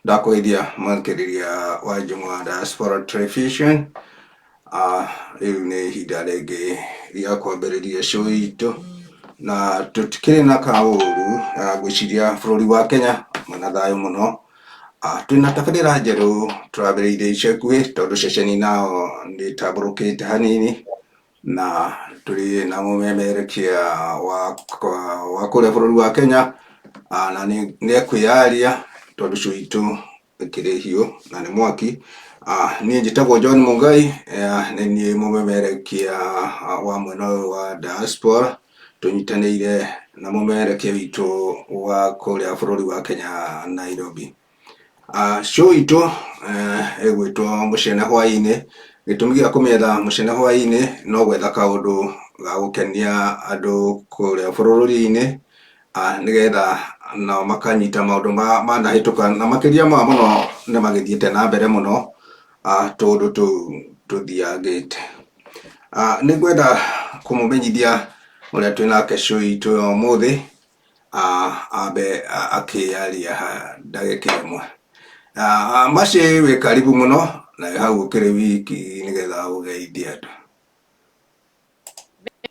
Ndakũgeithia mwĩkĩrĩria wa Njũng'wa Diaspora Television. Rĩu nĩ ihinda rĩngĩ rĩa kwambĩrĩria show itũ na tũtikĩrĩ na kaũru, ngwĩciria bũrũri wa Kenya mwĩna thayũ mũno. Twĩna tabarĩra njerũ tũrambĩrĩirie ica ikuhĩ tondũ ceceni nao nĩ ĩtambũrũkĩte hanini na tũrĩ na mũmemerekia wa kũrĩa bũrũri wa Kenya na nĩ ekwĩyaria tondũ show itũ ĩkĩrĩ hiũ na nĩ mwaki. Niĩ njĩtagwo John Mũngai, nĩ niĩ mũmemerekia wa mwena ũyũ wa diaspora, tũnyitanĩire na mũmemerekia witũ wa kũrĩa bũrũri wa Kenya, Nairobi. Show itũ ĩgwĩtwo Mũcene Hwaĩ-inĩ, gĩtũmi gĩa kũmĩetha Mũcene Hwaĩ-inĩ no gwetha kaũndũ ga gũkenia andũ kũrĩa bũrũri-inĩ, nĩgetha nao makanyita maũndũ manahĩtũka na makĩria ma mũno nĩ magĩthiĩte na mbere mũno tũũndũ tũu tũthiangĩte. Nĩ ngwenda kũmũmenyithia ũrĩa twĩnake show itũ ya ũmũthĩ, ambe akĩaria ndagĩka ĩmwe. Mercy wĩ karibu mũno na wĩ hau ũkĩrĩ wiki nĩgetha ũgeithie andũ.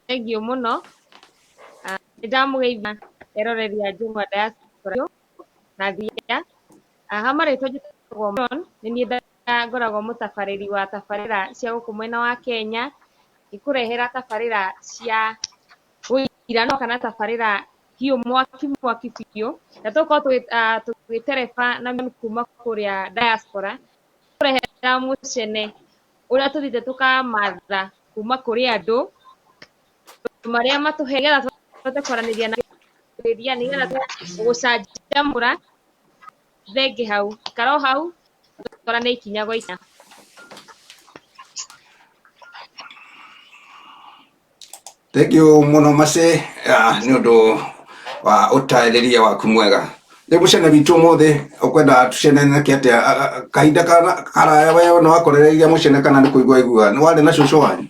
Thengiũ mũno. Nĩ ndamũgeithia eroreri a Njũng'wa Diaspora na thia. Ha marĩtwa njĩtagwo John, nĩ niĩ ngoragwo mũtabarĩri wa tabarĩra cia gũkũ mwena wa Kenya, ngĩkũrehera tabarĩra cia ũirano kana tabarĩra hiũ mwaki mwaki biũ, na tũgũkorwo tũgĩtereba na kuma kũrĩa diaspora, kũrehera mũcene ũrĩa tũthiĩte tũkamatha kuma kũrĩ andũ, marĩa matũhe nĩgetha tũhote kwaranĩria na nĩgetha gũcanjamũra thengi hau, ikara o hau tũtwarane ikinya gwa ikinya. Thank you mũno Mercy nĩ ũndũ wa ũtarĩria waku mwega. Rĩu mũcene witũ ũmũthĩ ũkwenda tũcene nake atĩa? Kahinda karaya we nĩ wakorereirie mũcene kana nĩ kũigua iguaga? Nĩ warĩ na cũcũ wanyu?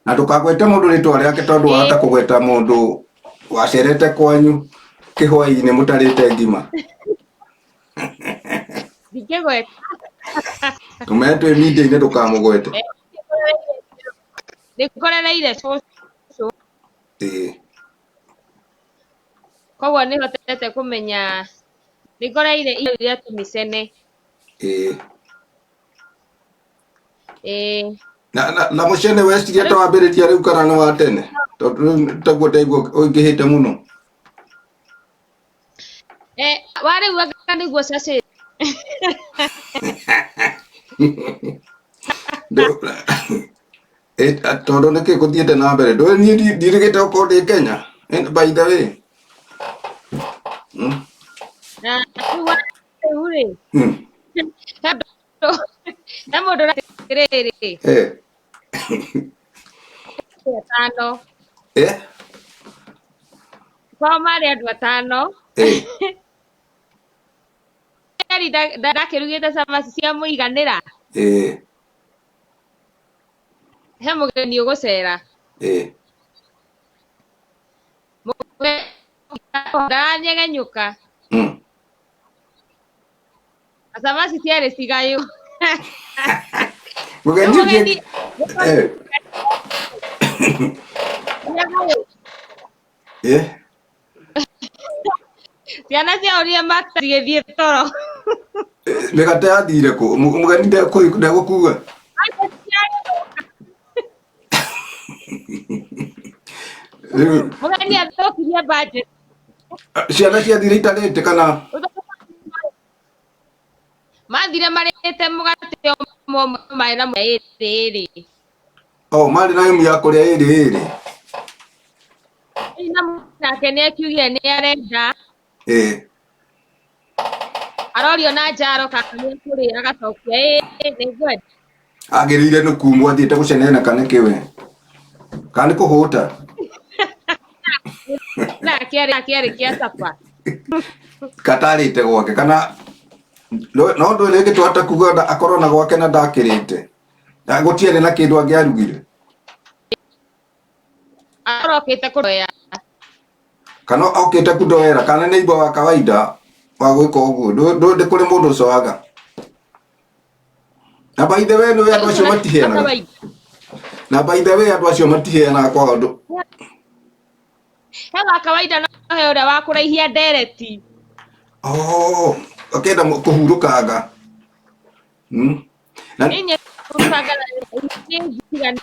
Na ndũkagwete mũndũ rĩtwa rĩake tondũ wahota kũgweta mũndũ wacerete kwanyu kĩhwaĩ-inĩ mũtarĩte ngima. Ndingĩgweta. Tũmenye twĩ media-inĩ ndũkamũgwete. Nĩngorereire cũcũ. Koguo nĩhotete kũmenya nĩngoreire irio iria tũmĩcene. Ĩĩ. Na mũcene weciria ta wambĩrĩria rĩu kana nĩ wa tene? Tondũ rĩu taguo ndaigua ũingĩhĩte mũno. Wa rĩu anga nĩguo caci. Tondũ nĩkĩ gũthiĩte na mbere? Ndũĩ niĩ ndirĩgĩte gũkorwo ndĩ Kenya by the way. Na rĩu wa rĩu rĩ. He mũndũ atĩrĩrĩ. Atano. Kwao marĩ andũ atano. Ndakĩrugĩte cabaci cia mũiganĩra. He mũgeni ũgũcera. Mũgeni ndaranyegenyũka. Na cabaci ciarĩ cigayũ. Mũgeni ũcio Mũgeni Ciana ciahũrire mata cigĩthiĩ toro. Mĩgate yathire kũ? Mũgeni ndegũkua? Rĩu Mũgeni athũkirie budget. Ciana ciathire itarĩte kana? Mathire marĩte mũgate ũmwe ũmwe marĩ na ĩrĩ ĩrĩ. Oh, marĩ na ĩmu ya kũrĩa ĩrĩ ĩrĩ. Na nake nĩ akiugire nĩ arenda. Arorio na njaro kana nĩ ekũrĩa agacokia ĩĩ nĩ ngwenda. Agĩrĩire nĩ kumwo athiĩte gũcenena kana nĩkĩ we? Kana nĩ kũhũta? Na kĩarĩ kĩa capa. Katarĩte gwake kana no ndũĩ rĩngĩ twahota kuga akorwo na gwake na ndakĩrĩte. Na gũtiarĩ na kĩndũ angĩarugire. Arokĩte kũndoera. Kana okĩte kundoera kana nĩ indo wa kawaida. Wa gwĩka ũguo. Ndũ kũrĩ mũndũ ũcoaga. Na by the way nĩ andũ acio matiheanaga. Kawaida. Na by the way andũ acio matiheanaga kwa ũndũ. He wa kawaida no he ũrĩa wa kũraihia ndereti. Oh, akenda kũhurũkanga. Na Niĩ kũrutanga nĩ njiganu.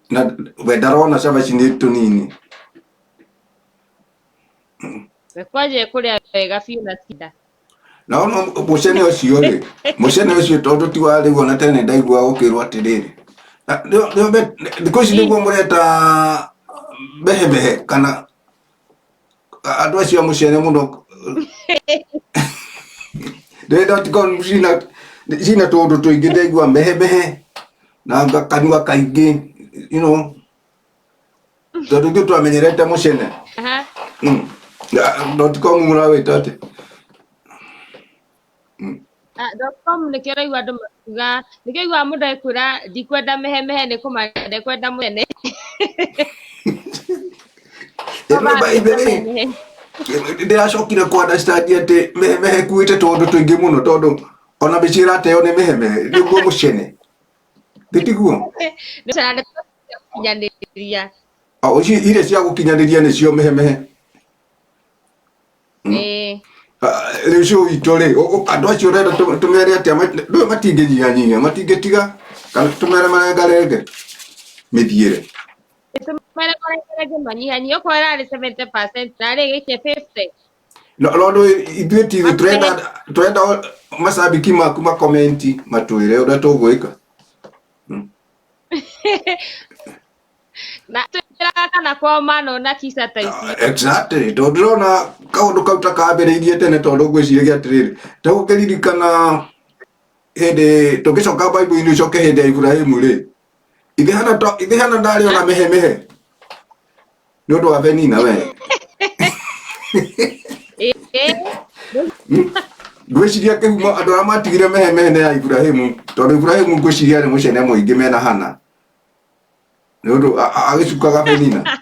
Na we ndarona cabaci nĩ tũnini. We kwanja kũrĩa wega biũ na tinda. Na ono mũcene ũcio rĩ, mũcene ũcio tondũ ti wa rĩu ona tene ndaigua gũkĩrwo atĩrĩrĩ. Na thikũ ici nĩguo mũreta mehemehe kana andũ acio a mũcene mũno. Ndĩrenda tiga cina cina tũũndũ tũingĩ ndaigua mehemehe na kanua kaingĩ. Tondũ ithuĩ twamenyerete mũcene. Aha. Dot com mũrawĩta atĩ? Ah, dot com nĩkĩo ũraigua andũ makiuga, nĩkĩo ũiguaga mũndũ agĩkwĩra ndikwenda mehemehe nĩ kũmaanisha ndekwenda mũcene. Ĩno by the way, ndĩracokire kũ understand atĩ mehemehe kuĩte tũũndũ tũingĩ mũno tondũ ona mĩciĩ ĩrateo nĩ mehemehe nĩguo mũcene. Tiguo? Nĩ ndeto cia gũkinyanĩria. O ici iria cia gũkinyanĩria nĩcio mehemehe. Ĩĩ. Ah, rĩu cio itũ rĩ, andũ acio ũrenda tũmere atĩa? Ndũĩ matingĩnyihanyihia, matingĩtiga kana tũmere marengarenge mĩthiĩre. Tũmere marengarenge manyihanyihie, okorwo ĩrarĩ 70% narĩ ĩgĩikie 50. No no ndũĩ ithuĩ ti ithuĩ turenda macambĩki maku makomenti matwĩre ũrĩa tũgwĩka. Na twĩraga kana kwao manona kisa ta ici. Exactly, tondũ ndĩrona kaũndũ kau ta kambĩrĩirie tene tondũ ngwĩciragia atĩrĩrĩ, ta ũngĩririkana hĩndĩ tũngĩcoka Bible-inĩ ũcoke hĩndĩ ya Iburahĩmu rĩ, ithe Hana ithe Hana ndarĩ ona mehemehe nĩ ũndũ wa Penina we. Ĩĩ. Ngwĩciria kĩhumo andũ arĩa matigire mehemehe nĩ ya Iburahĩmu tondũ Iburahĩmu ngwĩciria arĩ mũcene mũingĩ mena Hana nĩ ũndũ agĩcukaga Penina.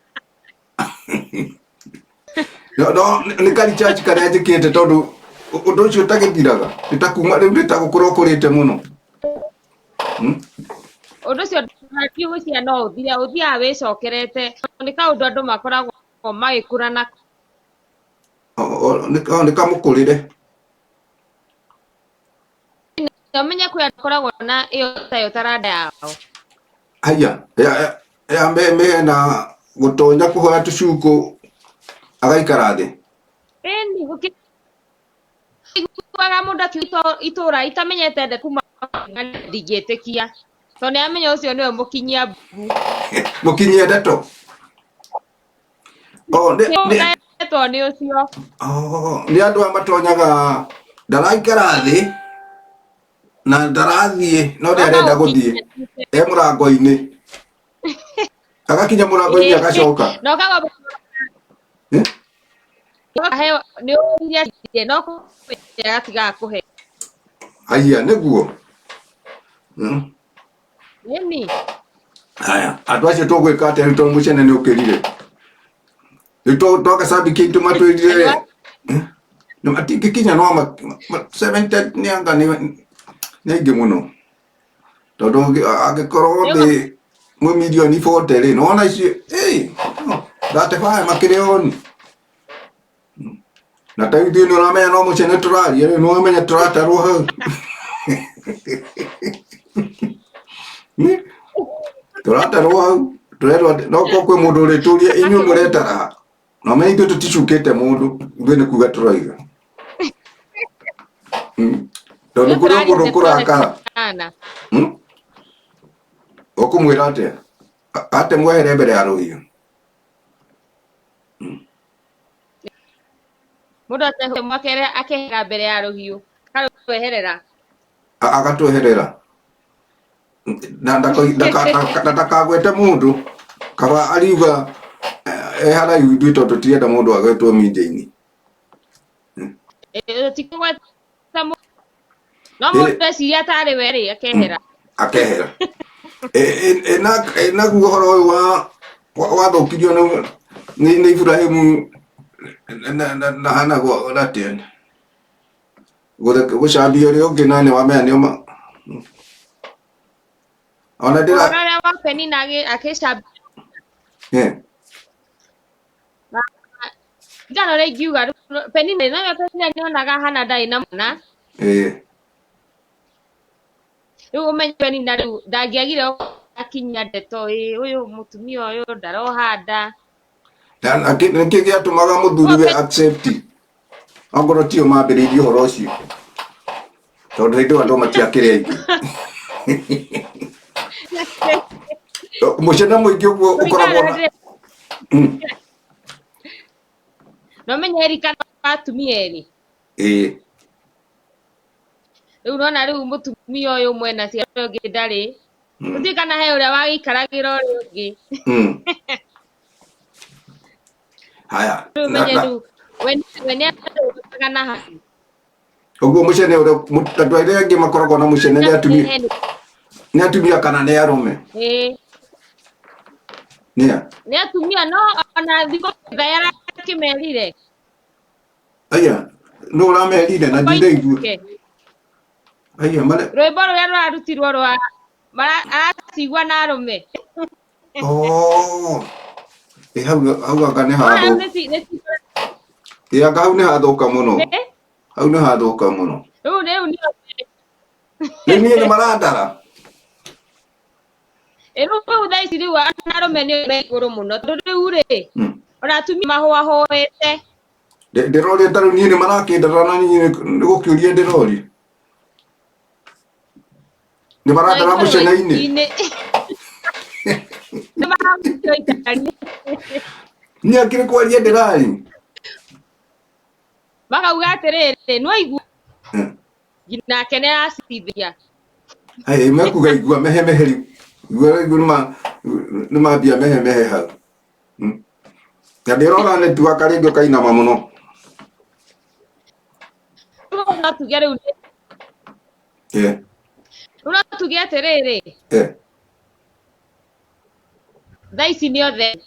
No no nĩ ka research karĩa njĩkĩte tondũ ũndũ ũcio ũtagĩthiraga nĩ ta kuma rĩu nĩ ta gũkũra ũkũrĩte mũno. Ũndũ ũcio ndigwĩciria no ũthire, ũthiaga wĩcokerete, nĩ kaũndũ andũ makoragwo magĩkũra nako. Nĩ kamũkũrĩre. Na ũmenye kwĩ andũ makoragwo na ĩyo tayo taranda yao. Haya, ya mehemehe na gũtonya kũhoya tũcukũ agaikara thĩ. Ĩni iguaga mũndũ akiuga itũra itamenyete nde kuma ndingĩtĩkia tondũ nĩ amenya ũcio nĩwe mũkinyia mbu. Mũkinyia ndeto. Oh, Ndeto nĩ ũcio. Oh, nĩ andũ aya matonyaga ndaraikara thĩ na ndarathiĩ no nĩ arenda gũthiĩ e mũrango-inĩ agakinya mũrango-inĩ agacoka. Na ũkagwa Eh? Aheo nĩ ũririe no kũhe agatigaga kũhe. Aya nĩguo. Nĩni. Haya, andũ acio tũgwĩka atĩa rĩu tondũ mũcene nĩ ũkĩrire? Rĩu twagacambiki aitũ matwĩrire nĩ matingĩkinya no 70 nĩ anga nĩ aingĩ mũno. Tondũ angĩkorwo thĩ mwĩ mirioni 40 rĩ, nĩwona icio, ĩĩ, 35 makĩrĩ oni. Na ta ithuĩ nĩ ũramenya no mũcene tũraria rĩu nĩ ũramenya tũratarwo hau. Tũratarwo hau, tũrerwo atĩ no korwo kwĩ mũndũ ũrĩtũria inyuĩ mũretara ha? Na ũmenye ithuĩ tũticukĩte mũndũ, ithuĩ nĩ kuga tũroiga. Tondũ kũrĩ o mũndũ ũkũrakara. Ũkũmwĩra atĩa? Ate mwehere mbere ya rũhiũ. Mũndũ ate mwakere akehera mbere ya rũhiũ, akarweherera. Agatweherera. Na ndakagwete mũndũ kaba ariuga e haraihu ithuĩ tondũ tũtirenda mũndũ agwetwo media-inĩ. Ti kũgweta mũndũ. No mũndũ eciria tarĩ we rĩ, akehera. Akehera. Naguo ũhoro ũyũ wathũkirio nĩ Iburahĩmu Na hana atĩa gũcambia ũrĩa ũngĩ na nĩ wamenya nĩ ũma ona ndĩra Ũhoro ũrĩa wa Penina akĩcambia ndigana ũrĩa ingiuga rĩu Penina no Penina nĩonaga Hana ndarĩ na mwana. Rĩu ũmenye Penina rĩu ndangĩagire akinyia ndeto ĩ ũyũ mũtumia ũyũ ndaroha nda. Na nĩkĩ gĩatũmaga mũthuriwe accept ongorwo tio mambĩrĩirie ũhoro ũcio tondũ hĩndĩ ĩyo andũ matiakĩrĩ aingĩ mũcene mũingĩ ũguo ũkoragwo na No menye Erika atumia erĩ. Rĩu nona rĩu mũtumia ũyũ ũmwe na ciana ũrĩa ũngĩ ndarĩ. Tũtiũĩ kana he ũrĩa wagĩikaragĩra ũrĩa ũngĩ. Haya. Rĩu menye rĩu we nĩ atũraga na hau. Ũguo mũcene ũrĩa andũ arĩa angĩ makoragwo na mũcene nĩ atumia nĩ atumia kana nĩ arũme? Nĩa? Nĩ atumia no ona thikũ Ngai arakĩmerire. Aya, nũ ũramerire na ndiraigua? Aya, mare Rwĩmbo rũrĩa rũrarutirwo rwa aracigua na arũme. Oh. Ĩ hau hau anga nĩ hathũka. Ĩ anga hau nĩ hathũka mũno. Hau nĩ hathũka mũno. Rĩu rĩu nĩ Rĩu niĩ nĩ marandara. Rĩu rĩu thaa ici rĩu arũme nĩ me igũrũ mũno tondũ rĩu rĩ ona atumia mahũahũĩte. Ndĩroria ta rĩu niĩ nĩ marakĩndara na niĩ nĩ gũkĩũria ndĩroria. Nĩ marandara mũcene-inĩ. Nĩ maragũtua itari. Niĩ akĩrĩ kwaria ndĩrari. Makauga atĩrĩrĩ, nĩwaigua nake nĩ aracitithia. Hey, mekuga igua mehemehe rĩu. Igua rĩu nĩ mambia mehemehe hau. Na ndĩrona nĩtuaka rĩngĩ ũkainama mũno. Rĩu no tuge rĩu rĩu no tuge atĩrĩrĩ thaa ici nĩ othe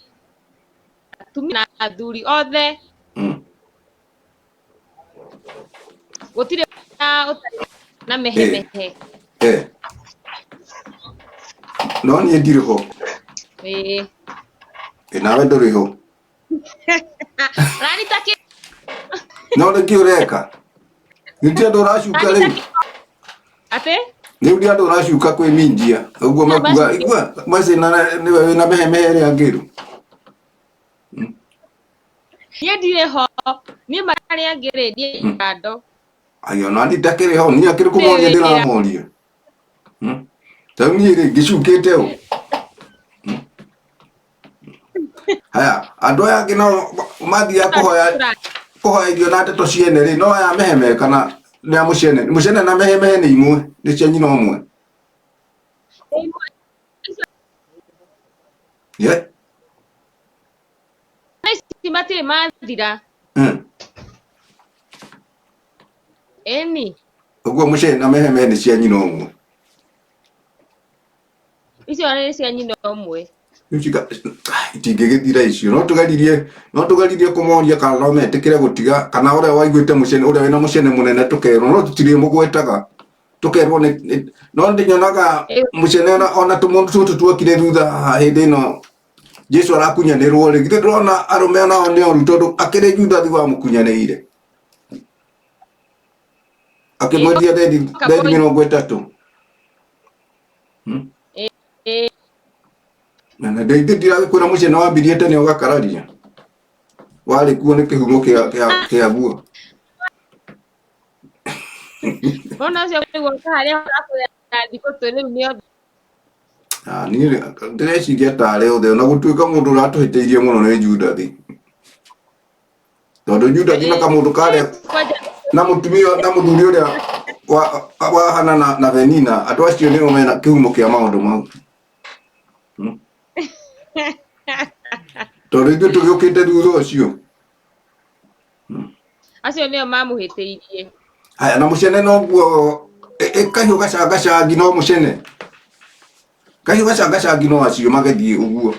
atumia na athuri othe gũtirĩ na ũtarĩ na mehemehe. No niĩ ndirĩ ho. Ĩ nawe ndũrĩ ho. Ũranita kĩ? No nĩkĩ ũreka? Nĩ ti andũ ũracuka rĩu. Atĩ? Rĩu nĩ andũ ũracuka kwĩ minjia. Ũguo makuga igua macina nĩwe wĩna mehemehe ĩrĩa ngĩru. Niĩ ndirĩ ho. Niĩ marĩa angĩ rĩ niĩ kando. Ayo na niĩ ndakĩrĩ ho. Niĩ akĩrĩ kũmoria ndĩramoria. Ta rĩu niĩ rĩ ngĩcukĩte ũ. Haya, andũ aya angĩ nao mathiaga kũhoya kũhoya irio na ndeto ciene rĩ, no aya mehemehe kana nĩ a mũcene. Mũcene na mehemehe nĩ imwe, nĩ cia nyina ũmwe. Yeah. Ici matirĩ mathira. Ĩni. Ũguo mũcene na mehemehe nĩ cia nyina ũmwe. Icio nĩ cia nyina ũmwe. Rĩu itingĩgĩthira icio no tũgeririe no tũgeririe kũmoria kana no metĩkĩre gũtiga kana ũrĩa waiguĩte mũcene ũrĩa wĩna mũcene mũnene tũkerwo no tũtirĩmũgwetaga tũkerwo nĩ no ndĩnyonaga mũcene ona tũmũndũ tũtũ tuokire thutha haha hĩndĩ ĩno Jesu arakunyanĩrwo rĩ githĩ ndũrona arũme onao nĩ oru tondũ akĩrĩ Judathi wamũkunyanĩire akĩmwendia thendi thendi 30. Na na ndĩ ndiragĩkwĩra mũcene wambirie tene ũgakararia warĩ kuo nĩ kĩhumo kĩa guo. Ona ũcio woka harĩa ũrakwĩra thikũ tũ rĩu nĩ othe. Ah, niĩ ndĩreciria tarĩ othe ona gũtuĩka mũndũ ũratũhĩtĩirie mũno nĩ Judathi tondũ Judathi na kamũndũ karĩa na mũtumia na mũthuri ũrĩa wa Hana na Penina andũ acio nĩo mena kĩhumo kĩa maũndũ mau. Tondũ ithuĩ tũgĩũkĩte thutha ũcio. Acio nĩo mamũhĩtĩirie. Haya na mũcene noguo kahiũ gacangacangi no mũcene. Kahiũ gacangacangi no acio magĩthiĩ ũguo.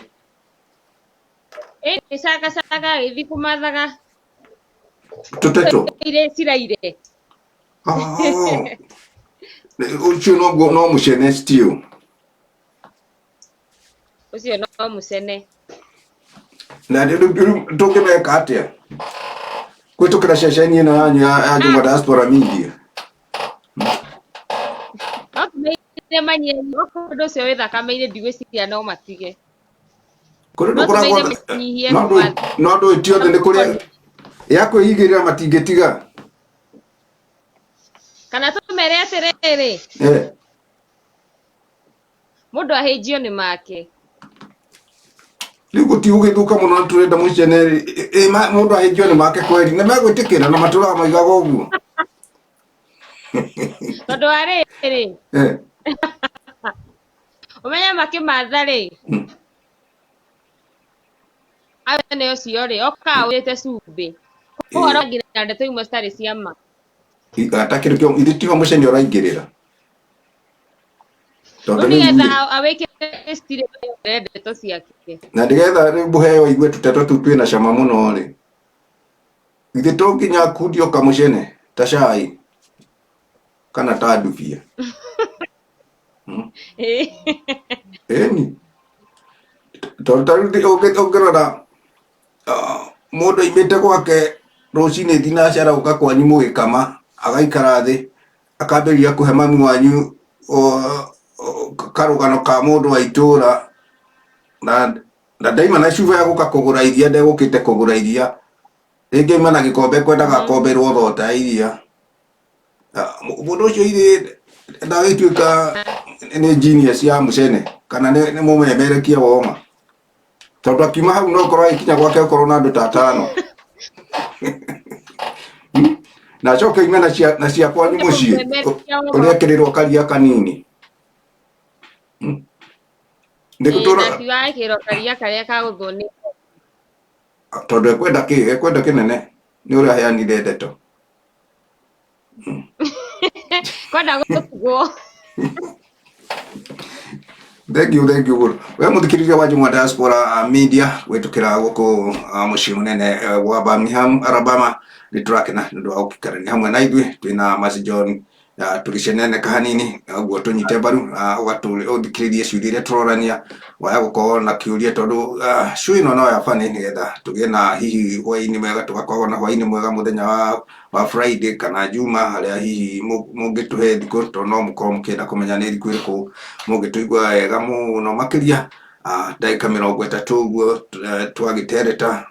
Ĩ cangacanga agĩthiĩ kũmathaga. Tũteto. Irĩ ciraire. Oh. Ũcio noguo no mũcene still. Ũcio no mũcene. Na rĩu tũngĩmeka atĩa? Kũhĩtũkĩra ceceni ĩno yanyu ya Njũng'wa Diaspora Media. No tũmeire manyie okorwo ũndũ ũcio wĩ thakame-inĩ ndigwĩciria no matige. Kũrĩ No ũndũ ũkoragwo tũmeire manyihie no no ndũĩ ti othe nĩ kũrĩa ya kwĩigĩrĩra matingĩtiga. Kana tũmere atĩrĩrĩ, mũndũ ahĩnjio nĩ make. Rĩu gũtigũgĩthũka mũno nĩ tũrenda mũcene mũndũ ahĩnjio nĩ make kweri nĩ megwĩtĩkĩra na matũraga maigaga ũguo. Tondũ wa rĩrĩ, ũmenye makĩmatha rĩ, nĩ ũcio rĩ, okaga ũrĩte cumbĩ. Koguo arongerera ndeto imwe citarĩ cia ma. Atakĩrĩ kĩo ithe tiho mũcene ũraingĩrĩra. Tondũ Rĩu rĩu nĩgetha rĩ, awĩkĩre citirĩ ndeto ciake. Na nĩgetha rĩu mũheo aigue tũteto tũu twĩna cama mũno rĩ, ithe to nginya akundio kamũcene ta cai kana ta ndubia. Ĩni. Tondũ ta rĩu ũngĩrora mũndũ aimĩte gwake rũcinĩ thinacara gũka kwanyu mũgĩkama, agaikara thĩ, akambĩrĩria kũhe mami wanyu karũgano ka mũndũ wa itũra, na ndaima na cuba ya gũka kũgũra iria, ndegũkĩte kũgũra iria, rĩngĩ aima na gĩkombe kwendaga akomberwo thota ya iria. Mũndũ ũcio irĩ ndagĩtuĩka nĩ genius ya mũcene kana nĩ mũmemerekia woma, tondũ akiuma hau no ũkorwo agĩkinya gwake ũkorwo na andũ ta atano, na acoke aime na cia kwanyu mũciĩ ũrĩa ekĩrĩrwo karia kanini. Nĩ gũtũra Na tiga karia karĩa kagũthwo nĩ tondũ ekwenda kĩ ekwenda kĩnene nĩ ũrĩa aheanire ndeto. Kwenda gũtugwo. Thank you, thank you. We mũthikĩrĩria wa Njũng'wa Diaspora Media gwĩtũkĩra gũkũ mũciĩ mũnene wa Birmingham, Alabama, nĩ tũrakena nĩ ũndũ wa gũkikarania hamwe na ithuĩ. Twĩna Mercy John, tũgĩceneneka hanini ũguo tũnyite mbaru, ũthikĩrĩrie ciũria iria tũrorania, waya gũkorwo na kĩũria tondũ show ĩno no ya bani nĩgetha tũgĩe na hihi hwaĩ-inĩ mwega, tũgakorwo na hwaĩ-inĩ mwega mũthenya wa Friday kana Juma, harĩa hihi mũngĩtũhe thikũ, tondũ no mũkorwo mũkĩenda kũmenya nĩ thikũ ĩrĩkũ mũngĩtũigua wega mũno makĩria, ndagĩka 30 ũguo twagĩtereta,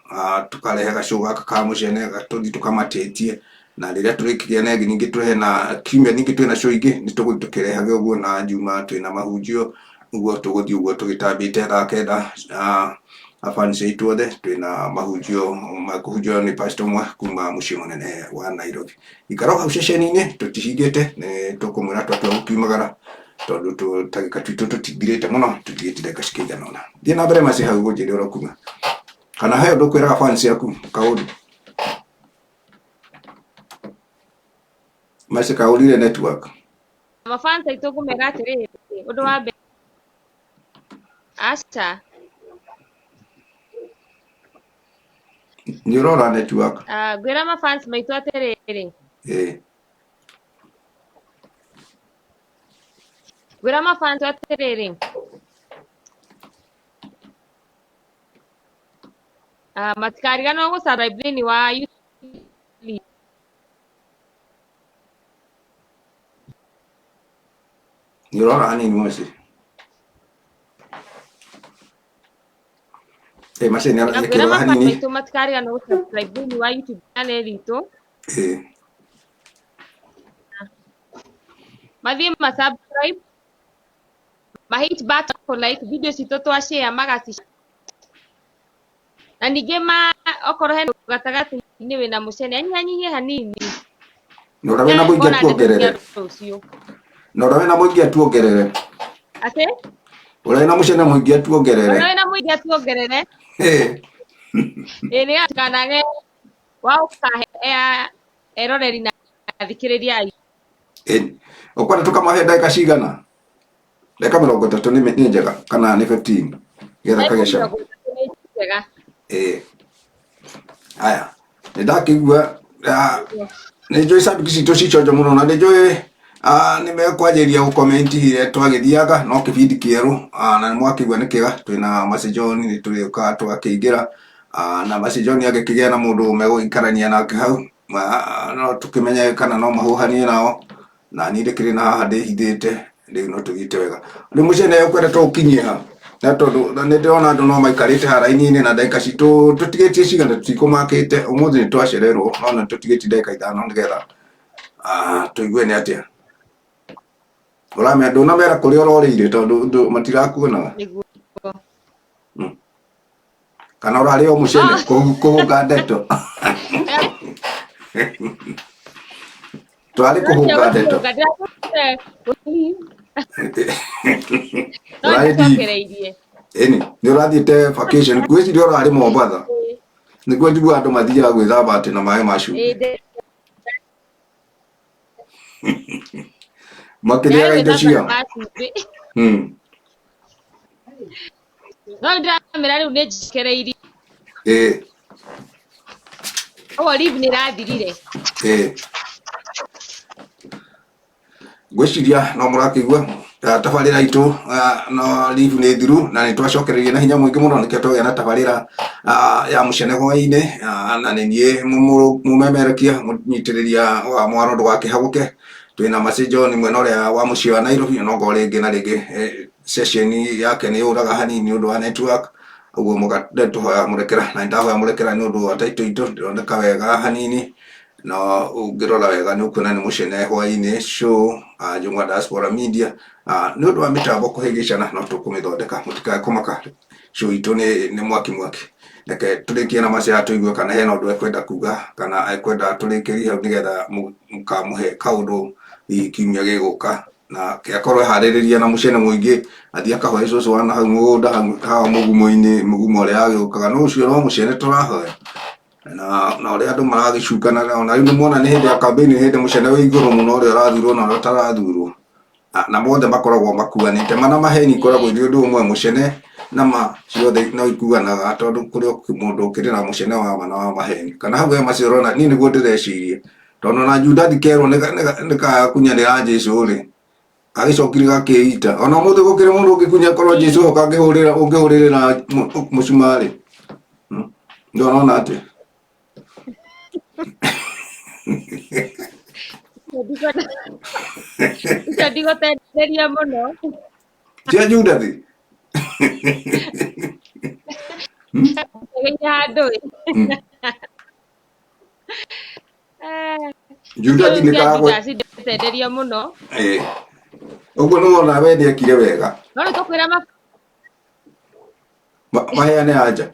tũkarehe gacũũ gaka ka mũcene tũthiĩ tũkamatĩtie, na rĩrĩa tũrĩkĩgĩa na ĩngĩ ningĩ tũrehe, na kiumia ningĩ twĩna show ingĩ nĩ tũgũthiĩ tũkĩrehage ũguo, na Juma twĩna mahunjio ũguo tũgũthiĩ ũguo tũgĩtambĩte thaa 9. Afans aitũ othe twĩna mahunjio makũhunjio nĩ pastor ũmwe kuma mũciĩ mũnene wa Nairobi. Ikara hau ceceni-inĩ, tũtihingĩte, nĩ tũkũmwĩra twatua gũkiumagara tondũ tũtagĩka twitũ tũtithirĩte mũno, tũtigĩte ndagĩka cikĩigana ũna. Thiĩ na mbere Mercy hau ũnjĩre ũrĩa ũkuga, kana he ũndũ ũkwĩraga fans ciaku kaũndũ. Mercy kaũrire network. Mafans aitũ ngũmera atĩrĩrĩ, ũndũ wa mbere, aca. Nĩ ũrora network. Ngwĩra mafans maitũ atĩrĩrĩ, ngwĩra mafans atĩrĩrĩ, matikariganĩrwo gũ subscribe thĩinĩ wa YouTube. Nĩ ũrora hanini Mercy. Mercy nĩ Na ngwĩra akĩrora mafans hanini. maitũ matikariganĩrwo gũ subscribe thĩinĩ wa YouTube channel itũ. Mathiĩ ma subscribe, ma hit button for like video citũ twa share magaci, na ningĩ ma okorwo hena gatagatĩ-inĩ wĩna mũcene anyihanyihie hanini. Na ũrĩa wĩna mũingĩ Kuona ndeto atuongerere. cia rũciũ. Na ũrĩa wĩna mũingĩ atuongerere. Atĩ? Ũrĩa wĩna mũcene mũingĩ atuongerere. Ũrĩa wĩna mũingĩ atuongerere. Ĩĩ, nĩgetha tũtikanage wa gũkahe eroreri na athikĩrĩria aitũ. Ũkwenda tũkamahe ndagĩka cigana? Ndagĩka 30 nĩ njega kana nĩ 15? Nĩgetha Ndagĩka kagĩa cama. 30 nĩ njega. Aya, nĩ ndakĩigua Nĩ njũĩ cambĩki citũ ci chonjo mũno na nĩ njũĩ nĩ mekwanjĩrĩria gũkomenti rĩrĩa twagĩthiaga no kĩbindi kĩerũ na nĩ mwakĩigua nĩ kĩega twĩna Mercy John nĩ tũrĩũkaga tũgakĩingĩra na Mercy John angĩkĩgĩa na mũndũ megũikarania nake hau no tũkĩmenye kana no mahũhanie nao na niĩ ndĩkĩrĩ na haha ndĩhithĩte rĩu no tũthiĩte wega rĩu mũcene ũkwenda tũũkinyie ha na tondũ na nĩ ndĩrona andũ no maikarĩte haraini-inĩ na ndagĩka citũ tũtigĩtie cigana tũtikũmakĩte ũmũthĩ nĩ twacererwo no nĩ tũtigĩtie ndagĩka 5 nĩgetha tũigue nĩ atĩa ũramera ndũnamera kũrĩa ũrorĩire tondũ matirakuonaga. Nĩguo. Kana ũrarĩ o mũcene kũhũnga ndeto twarĩ kũhũnga ndeto No ũrarĩ deep. nĩcokereirie. Ĩni nĩ ũrathiĩte vacation ngwĩciria ũrarĩ Mombatha nĩkuo njiguaga andũ mathiaga gwĩthamba atĩ na maĩ ma cumbĩ makĩrĩaga indo ciao. No ndĩramera rĩu nĩ njokereirie. Ĩĩ. Ũguo leave nĩ ĩrathirire. Ĩĩ. Ngwĩciria no mũrakĩigua tabarĩra itũ no leave nĩ thiru na nĩ twacokereria na hinya mũingĩ mũno nĩkĩo twagĩa na tabarĩra ya mũcene hwaĩ-inĩ na nĩ niĩ mũmemerekia mũnyitĩrĩria wa mwaro ndũgakĩhagũke twĩna Mercy John mwena ũrĩa wa mũciĩ wa Nairobi no ngorwo rĩngĩ na rĩngĩ session yake nĩ yũraga hanini nĩ ũndũ wa network ũguo mũgatũhoya mũrekera na nĩndahoya mũrekera nĩ ũndũ wa title itũ ndĩroneka wega hanini no ũngĩrora wega nĩ ũkuona nĩ mũcene hwaĩ-inĩ show Njũng'wa Diaspora Media nĩ ũndũ wa mĩtambo kũhĩngĩcana no tũkũmĩthondeka mũtikae kũmaka show itũ nĩ mwaki mwaki reke tũrĩkie na Mercy tũigue kana hena ũndũ ekwenda kuga kana ekwenda tũrĩkĩrie hau nĩgetha mũkamũhe kaũndũ hihi kiumia gĩgũka na akorwo eharĩrĩria na mũcene mũingĩ athiĩ akahoe cũcũ wa na hau mũgũnda hau haha mũgumo-inĩ mũgumo ũrĩa agĩũkaga no ũcio no mũcene tũrahoya na ũrĩa andũ maragĩcukana ona rĩu nĩmuona nĩ hĩndĩ ya campaign nĩ hĩndĩ mũcene wĩ igũrũ mũno ũrĩa ũrathurwo na ũrĩa ũtarathurwo na mothe makoragwo makuanĩte mana maheni ikoragwo irĩ ũndũ ũmwe mũcene na ma ciothe no ikuanaga tondũ kũrĩ mũndũ ũkĩrĩ na mũcene wa ma na wa maheni kana hau he macio ũrona niĩ nĩguo ndĩreciria tondũ ona Judathi kerwo nĩkakunyanĩra Jesũ rĩ gagĩcokire gakĩita ona ũmũthĩ gũkĩrĩ mũndũ ũngĩkunya korwo Jesũ ho kangĩhũrĩra ũngĩhũrĩrĩra mũcumarĩ ndũrona atĩa Icio ndigũtenderia mũno. Cia Judathi. Geire handũ ĩ. Judathi nĩ Cia karagwe Judasi ndĩtenderia mũno. Ĩĩ. Ũguo nĩ wona we nĩekire wega. No nĩ tũkwĩra Maheane anja.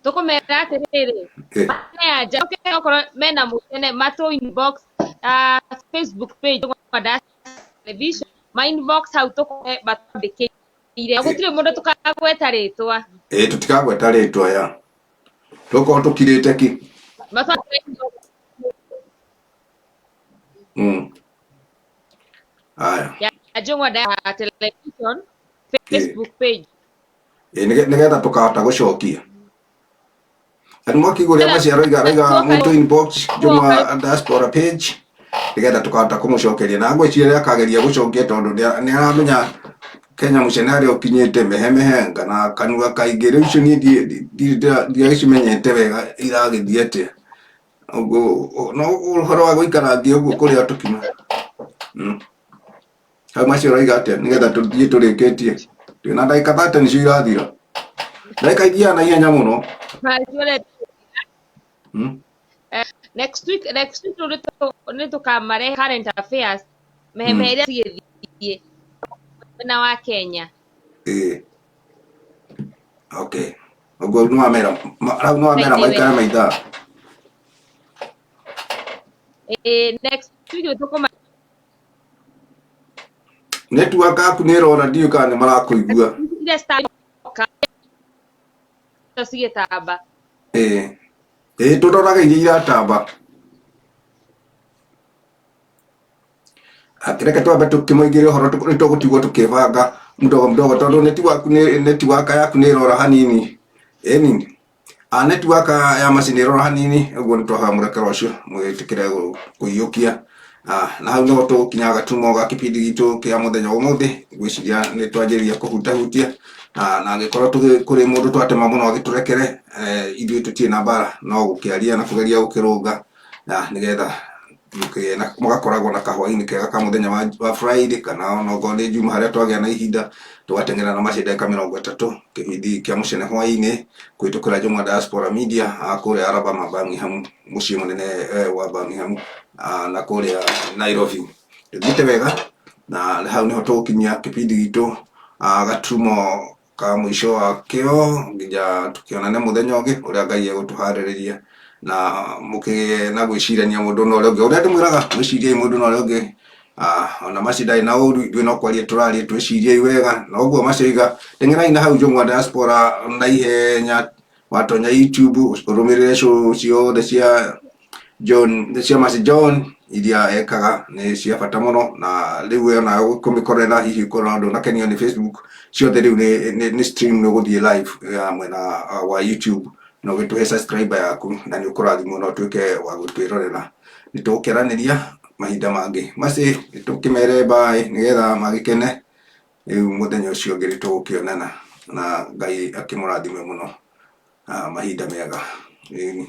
Tũkũmera atĩrĩrĩ maheane anja okorwo mena mũcene matũ inbox Facebook page Njũng'wa Television ma inbox hau tũkũhe matwandĩkĩire gũtirĩ mũndũ tũkagweta rĩtwa. Ĩĩ tũtikagweta rĩtwa ya tũkorwo tũkirĩte ki. Matwandĩkĩire inbox. Aya. Ya Njũng'wa Television Facebook page. Ĩĩ nĩgetha tũkahota gũcokia. Na nĩ mwakĩigua ũrĩa Mercy aroiga aroiga mũtũ inbox Njũng'wa Diaspora page nĩgetha tũkahota kũmũcokeria na ngwĩciria nĩ akageria gũcokia tondũ nĩ aramenya Kenya mũcene harĩa ũkinyĩte mehemehenga na kanua kaingĩ rĩu icio niĩ ndiagĩcimenyete wega iragĩthiĩ atĩa ũguo no ũhoro wa gũikarangia ũguo kũrĩa tũkiuma. Hau macio ũroiga atĩa nĩgetha tũthiĩ tũrĩkĩtie twĩna ndagĩka 30 nĩcio irathira ndagĩka ithiaga na ihenya mũno. Next week nĩ tũkamarehe current affairs mehemehe iria cigĩthiĩ mwena wa Kenya. Ĩĩ okay ũguo nĩ wamera hau nĩ wamera maikare maithaa. Ĩĩ next week nĩ tũkũma Network yaku nĩ ĩrora ndiũĩ kana nĩ marakũigua. Iria citaroka cigĩtamba. Ĩĩ ĩĩ tũroraga iria iratamba. Reke twambe tũkĩmũingĩrie ũhoro nĩ tũgũtigwo tũkĩbanga mdogo mdogo tondũ network yaku nĩ ĩrora hanini. Ĩni. Network ya macini ĩrora hanini ũguo nĩ twahoya mũrekero ũcio mwĩtĩkĩre kũiyũkia. Na hau nĩho tũgũkinya gatumo ga kĩbindi gitũ kĩa mũthenya wa ũmũthĩ. Ngwĩciria nĩ twanjĩrĩria kũhutahutia, na angĩkorwo kũrĩ mũndũ twatema mũno agĩtũrekere, ithuĩ tũtirĩ na mbara, no gũkĩaria na kũgeria gũkĩrũnga na nĩgetha mũkĩgĩe na mũgakoragwo na kahwainĩ kega ka mũthenya wa Friday kana onokorwo nĩ Juma harĩa twagĩa na ihinda tũgateng'era na maci ndagĩka 30 kĩbindi kĩa mũcene hwainĩ kũhĩtũkĩra Jũng'wa Diaspora Media, kũrĩa Alabama Birmingham, mũciĩ mũnene wa Birmingham, na kũrĩa Nairobi. Tũthiĩte wega na hau nĩho tũgũkinyia kĩbindi gitũ, gaturumo ka mũico wakĩo nginya tũkĩonane mũthenya ũngĩ ũrĩa Ngai egũtũharĩrĩria, na mũkĩgĩe na gwĩcirania mũndũ na ũrĩa ũngĩ. Ũrĩa ndĩmwĩraga, mwĩciriei mũndũ na ũrĩa ũngĩ. Ona maci ndarĩ na ũru, ithuĩ no kwaria tũraria, twĩciriei wega. Na ũguo macoiga, teng'erai na hau Njũng'wa Diaspora na ihenya, watonya YouTube ũrũmĩrĩre show ciothe cia John, cia Mercy John iria ekaga nĩ cia bata mũno, na rĩu we ona kũmĩkorera hihi ũkorwo ndũnakenio nĩ Facebook ciothe rĩu nĩ stream nĩ ũgũthiĩ live ya mwena wa YouTube na ũgĩtũhe subscriber yaku na nĩ ũkũrathimwo na ũtuĩke wa gũtwĩrorera. Nĩ tũgũkĩaranĩria mahinda mangĩ. Mercy nĩ tũkĩmere bye nĩgetha magĩkene. Rĩu mũthenya ũcio ũngĩ nĩ tũgũkĩonana na Ngai akĩmũrathime mũno. Mahinda mega. Ĩni.